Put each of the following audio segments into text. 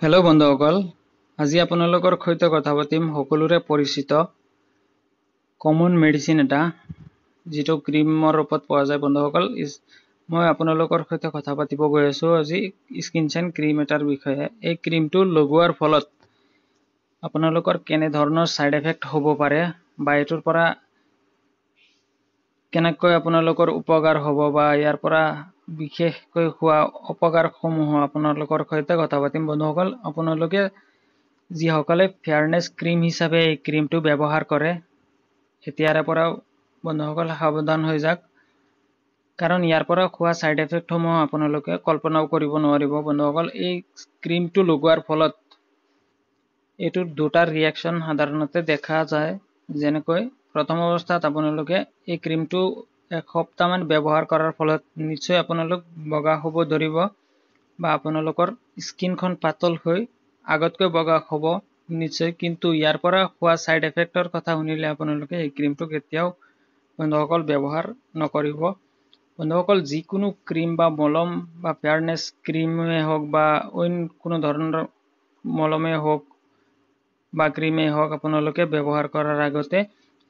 Hello' বন্ধুসকল, আজি আপোনালোকৰ সৈতে কথা পাতিম সকলোৰে পৰিচিত কমন মেডিচিন এটা, যিটো ক্ৰীমৰ ৰূপত পোৱা যায়। বন্ধুসকল, মই আপোনালোকৰ সৈতে কথা পাতিব গৈ আছোঁ আজি স্কিন চাইন ক্ৰীম এটাৰ বিষয়ে। এই ক্ৰীমটো লগোৱাৰ ফলত আপোনালোকৰ কেনেধৰণৰ ছাইড এফেক্ট হ'ব পাৰে বা এইটোৰ পৰা কেনেকৈ আপোনালোকৰ উপকাৰ হ'ব বা ইয়াৰ পৰা বিশেষকৈ হোৱা অপকাৰসমূহ আপোনালোকৰ সৈতে কথা পাতিম। বন্ধুসকল, আপোনালোকে যিসকলে ফেয়াৰনেছ ক্ৰীম হিচাপে এই ক্ৰীমটো ব্যৱহাৰ কৰে, এতিয়াৰে পৰা বন্ধুসকল সাৱধান হৈ যাওক, কাৰণ ইয়াৰ পৰা হোৱা ছাইড এফেক্টসমূহ আপোনালোকে কল্পনাও কৰিব নোৱাৰিব। বন্ধুসকল, এই ক্ৰীমটো লগোৱাৰ ফলত এইটোৰ দুটা ৰিয়েকশ্যন সাধাৰণতে দেখা যায়। যেনেকৈ প্ৰথম অৱস্থাত আপোনালোকে এই ক্ৰীমটো এসপ্তাহমান ব্যৱহাৰ কৰাৰ ফলত নিশ্চয় আপোনালোক বগা হ'ব ধৰিব বা আপোনালোকৰ স্কিনখন পাতল হৈ আগতকৈ বগা হ'ব নিশ্চয়। কিন্তু ইয়াৰ পৰা হোৱা ছাইড এফেক্টৰ কথা শুনিলে আপোনালোকে এই ক্ৰীমটো কেতিয়াও বন্ধুসকল ব্যৱহাৰ নকৰিব। বন্ধুসকল, যিকোনো ক্ৰীম বা মলম বা ফেয়াৰনেছ ক্ৰীমেই হওক বা অইন কোনো ধৰণৰ মলমেই হওক বা ক্ৰীমেই হওক, আপোনালোকে ব্যৱহাৰ কৰাৰ আগতে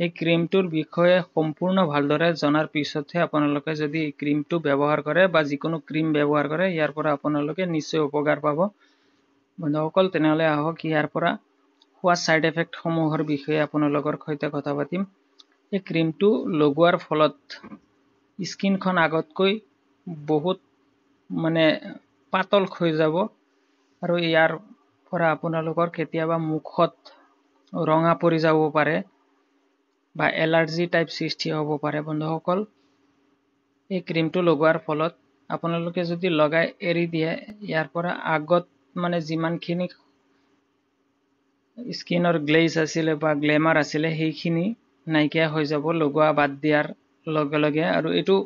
এই ক্ৰীমটোৰ বিষয়ে সম্পূৰ্ণ ভালদৰে জনাৰ পিছতহে আপোনালোকে যদি এই ক্ৰীমটো ব্যৱহাৰ কৰে বা যিকোনো ক্ৰীম ব্যৱহাৰ কৰে, ইয়াৰ পৰা আপোনালোকে নিশ্চয় উপকাৰ পাব। বন্ধুসকল, তেনেহ'লে আহক ইয়াৰ পৰা হোৱা ছাইড এফেক্টসমূহৰ বিষয়ে আপোনালোকৰ সৈতে কথা পাতিম। এই ক্ৰীমটো লগোৱাৰ ফলত স্কিনখন আগতকৈ বহুত মানে পাতল হৈ যাব আৰু ইয়াৰ পৰা আপোনালোকৰ কেতিয়াবা মুখত ৰঙা পৰি যাব পাৰে বা এলাৰ্জি টাইপ সৃষ্টি হ'ব পাৰে। বন্ধুসকল, এই ক্ৰীমটো লগোৱাৰ ফলত আপোনালোকে যদি লগাই এৰি দিয়ে, ইয়াৰ পৰা আগত মানে যিমানখিনি স্কিনৰ গ্লেজ আছিলে বা গ্লেমাৰ আছিলে, সেইখিনি নাইকিয়া হৈ যাব লগোৱা বাদ দিয়াৰ লগে লগে। আৰু এইটো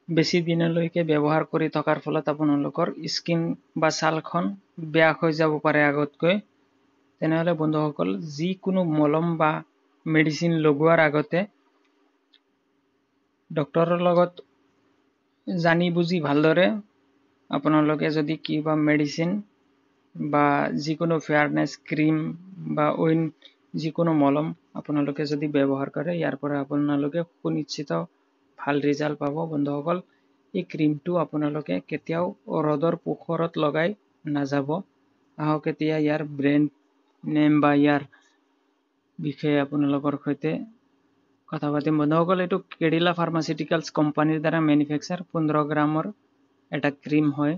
বেছি দিনলৈকে ব্যৱহাৰ কৰি থকাৰ ফলত আপোনালোকৰ স্কিন বা ছালখন বেয়া হৈ যাব পাৰে আগতকৈ। তেনেহ'লে বন্ধুসকল, যিকোনো মলম বা মেডিচিন লগোৱাৰ আগতে ডক্তৰৰ লগত জানি বুজি ভালদৰে আপোনালোকে যদি কিবা মেডিচিন বা যিকোনো ফেয়াৰনেছ ক্ৰীম বা অইন যিকোনো মলম আপোনালোকে যদি ব্যৱহাৰ কৰে, ইয়াৰ পৰা আপোনালোকে সুনিশ্চিত ভাল ৰিজাল্ট পাব। বন্ধুসকল, এই ক্ৰীমটো আপোনালোকে কেতিয়াও ৰ'দৰ পোহৰত লগাই নাযাব। আহক এতিয়া ইয়াৰ ব্ৰেণ্ড নেম বা ইয়াৰ বিষয়ে আপোনালোকৰ সৈতে কথা পাতিম। বন্ধুসকল, এইটো কেডিলা ফাৰ্মাচিউটিকেলছ কোম্পানীৰ দ্বাৰা মেনুফেকচাৰ 15 গ্ৰামৰ এটা ক্ৰীম হয়।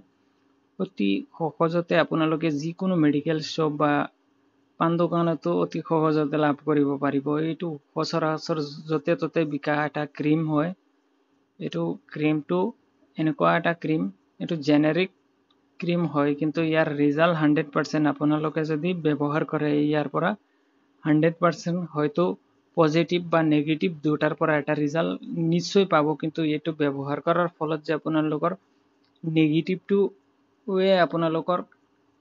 অতি সহজতে আপোনালোকে যিকোনো মেডিকেল শ্বপ বা পাণ দোকানতো অতি সহজতে লাভ কৰিব পাৰিব। এইটো সচৰাচৰ য'তে ত'তে বিকা এটা ক্ৰীম হয়। এইটো ক্ৰীমটো এনেকুৱা এটা ক্ৰীম, এইটো জেনেৰিক ক্ৰীম হয়, কিন্তু ইয়াৰ ৰিজাল্ট 100%। আপোনালোকে যদি ব্যৱহাৰ কৰে, ইয়াৰ পৰা 100% হয়তো পজিটিভ বা নেগেটিভ দুটাৰ পৰা এটা ৰিজাল্ট নিশ্চয় পাব। কিন্তু এইটো ব্যৱহাৰ কৰাৰ ফলত যে আপোনালোকৰ নেগেটিভটোৱে আপোনালোকৰ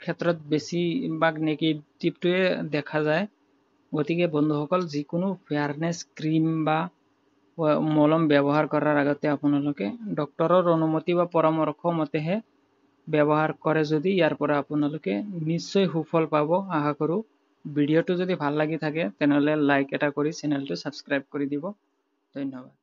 ক্ষেত্ৰত বেছিভাগ নেগেটিভটোৱে দেখা যায়। গতিকে বন্ধুসকল, যিকোনো ফেয়াৰনেছ ক্ৰীম বা মলম ব্যৱহাৰ কৰাৰ আগতে আপোনালোকে ডক্তৰৰ অনুমতি বা পৰামৰ্শ মতেহে ব্যৱহাৰ কৰে যদি ইয়াৰ পৰা আপোনালোকে নিশ্চয় সুফল পাব। আশা কৰোঁ ভিডিঅ'টো যদি ভাল লাগি থাকে, তেনেহ'লে লাইক এটা কৰি চেনেলটো ছাবস্ক্ৰাইব কৰি দিব। ধন্যবাদ।